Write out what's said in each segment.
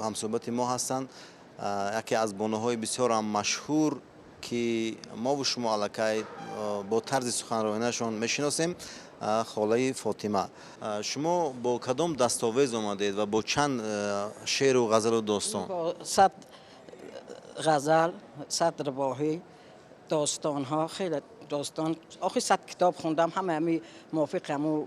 Ҳамсӯҳбати мо ҳастанд яке аз бонуҳои бисёрам машҳур, ки мову шумо аллакай бо тарзи суханронияшон мешиносем, холаи Фотима. Шумо бо кадом дастовез омадед ва бо чанд шеъру ғазалу достон? Бо 100 ғазал, 100 рубоҳӣ, достонҳо, хеле достон. Охи, 100 китоб хондам, ҳама ҳами мувофиқи ҳаму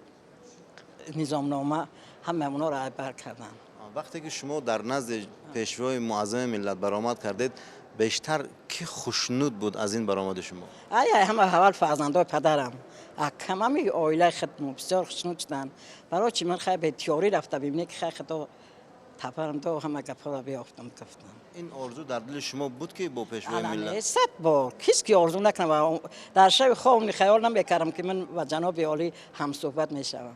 низомнома ҳама ҳамонҳоро бар кардам. Вақте ки шумо дар назди Пешвои Муаззами миллат баромад кардед, бештар кӣ хушнуд буд аз ин баромади шумо? Ай, ҳама, аввал фарзандои падарам, акам, ҳами оилаи худмо бисёр хушнуд шуданд. Барои чи ман хай бетиёрӣ рафта бибинӣ, ки хай худо тапарам до ҳама гапҳоро биёфтам, гуфтам. Ин орзу дар дили шумо буд, ки бо Пешвои миллат? 100 бор. Кис ки орзу накунам? Ва дар шаби хоб хаёл намекардам, ки ман ба ҷаноби олӣ ҳамсӯҳбат мешавам.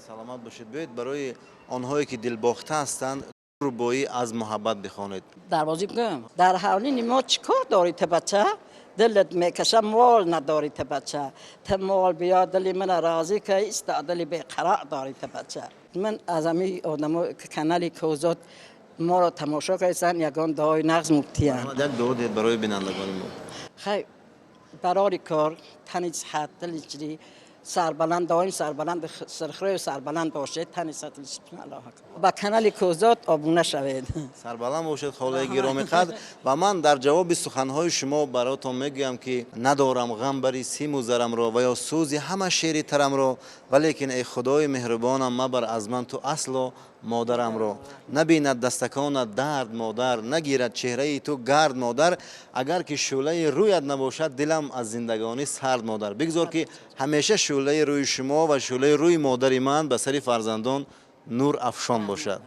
Саломат бошед. Биёед, барои онҳое ки дилбохта ҳастанд, рубоӣ аз муҳаббат бихонед. Дарвозӣ бигӯям. Дар ҳавлини мо чӣ кор дорӣ ту, бача? Дилат мекаша, мол надорӣ ту, бача. Ту мол биё, дили мана розӣ ка, иста, дили беқарор дорӣ ту, бача. Ман аз ҳами одамо, канали Кӯзод моро тамошо карданд, ягон дуои нағз муфтиянд. Як дуо диҳед барои бинандагони мо. Хай, барори кор, тани сиҳат, дили ҷирӣ, сарбаланд, доим сарбаланд, сархӯраю сарбаланд бошед, тани сиҳат. Аллоҳ акбар. Ба канали Кӯзод обуна шавед. Сарбаланд бошед, холаи гиромиқадр. Ва ман дар ҷавоби суханҳои шумо баротон мегӯям, ки надорам ғам бари симу зарамро ва ё сӯзи ҳама шери тарамро, валекин, эй Худои меҳрубонам, мабар аз ман ту асло модарамро. Набинад дастаконат дард, модар, нагирад чеҳраи ту гард, модар. Агар ки шӯълаи рӯят набошад, дилам аз зиндагонӣ сард, модар. Бигзор, ки ҳамеша шӯълаи рӯи шумо ва шӯълаи рӯи модари ман ба сари фарзандон нур афшон бошад.